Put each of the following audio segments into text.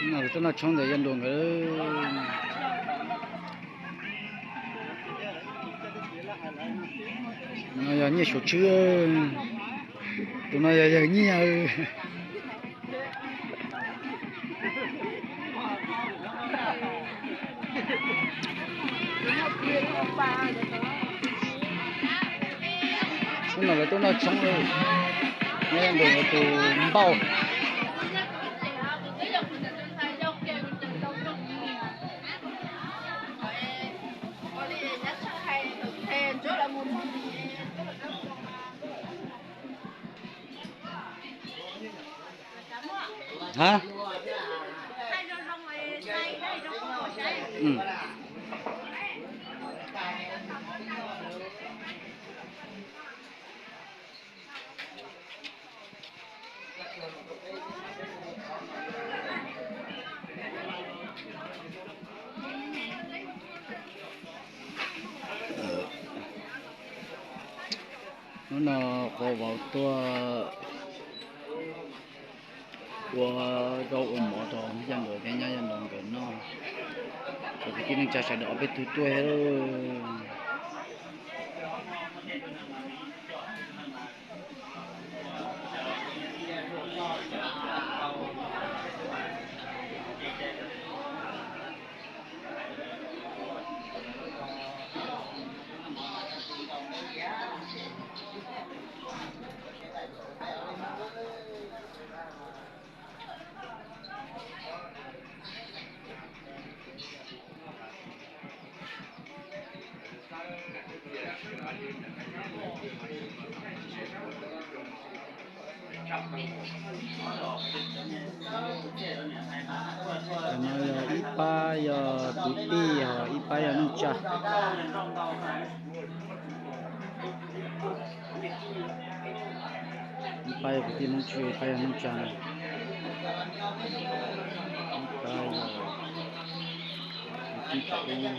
No lawv tuaj noj tshoob ntawm Yaj Nruas nkawd. No yog nyiaj suav tswb, tus no yog yawg nyiaj. Hnub no lawv tuaj noj tshoob, nyob nrog tus npauj. Hab? Hnub no qhov vauv tuaj ua zaub ua mov rau Yaj Nruas thiab nyab Yaj Nruas nkawd noj. Cov kwv tij neej tsa sawv daws ob peb tug tuaj thiab. Cov no yog ib pab yog kwv tij, ho ib pab yog neej tsa. Ib pab yog kwv tij Hmoob Tswb, ib pab yog neej tsa, ib pab yog kwv tij tawm ub.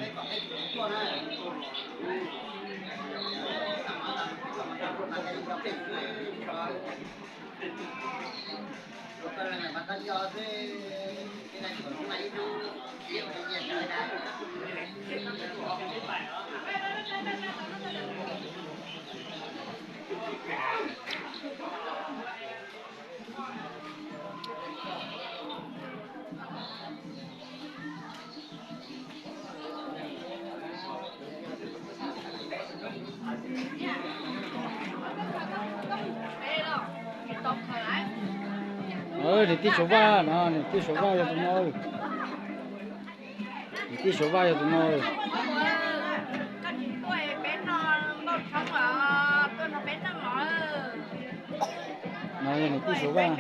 Niam tij Suav Vaj no, niam tij Suav Vaj yog tus no. Niam tij Suav Vaj yog tus no. No yog niam tij Suav Vaj.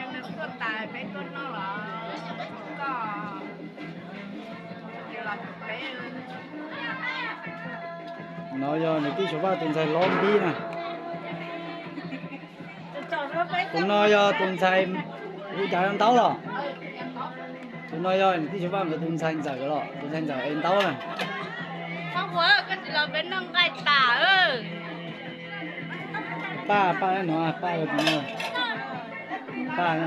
No yog niam tij Suav Vaj tus ntxhais hlob Npib na. Tus no yog tus ntxhais hu cas, Ntaub los? Tus no yog niam tij Suav Vaj nkawd tus ntxhais ntxawm los, tus ntxhais ntxawm es Ntaub na. Paj, paj no, paj yog tus no. Paj no.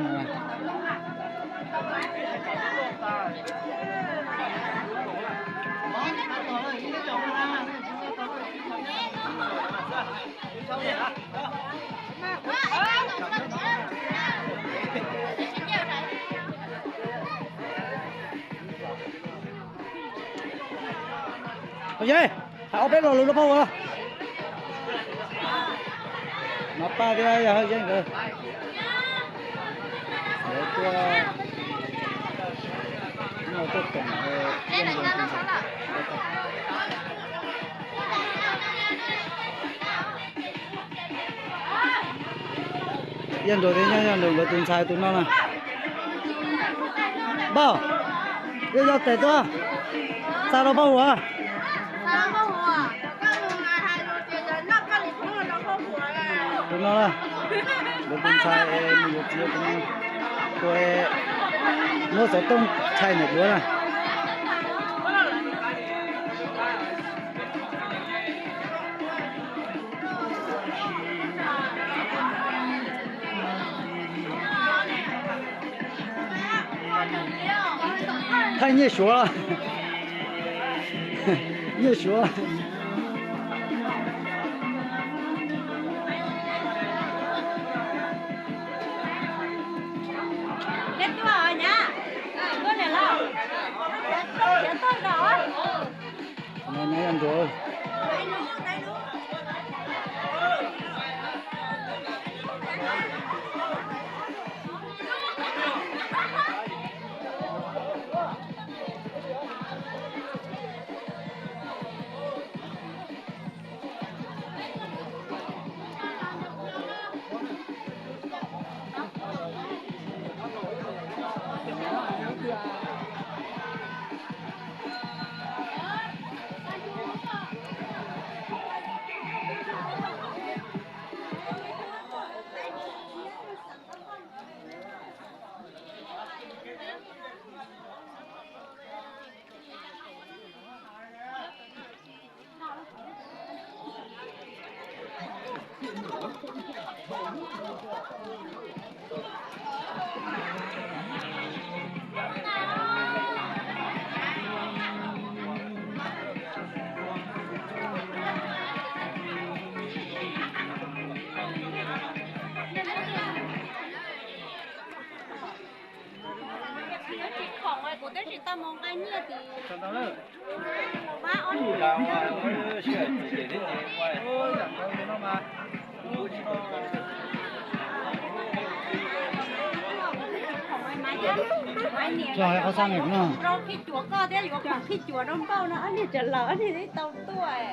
Hawj Yeeb, hais ob peb lo lus rau pab ua. No Paj thiab yog Hawj Yeeb nkawd. Lawv tuaj, tuaj koom. Yaj Nruas thiab nyab Yaj Nruas nkawd tus ntxhais tus no na. Npauj, yog yog tes tuaj, xa rau Paj Huam. Tus no na, nkawd tus ntxhais mus yuav txiv tus no, tus muab xov tooj thaij ntawm duav na. Thaij nyiaj suav, nyiaj suav. Tsis khoom, kuv twb tsis tau mus nqa nyiaj tim. Rau phij cuam koj thiab yuav khoom phij cuam rau npauj no, ob niag tseem laus, ob niag twb tau tuaj.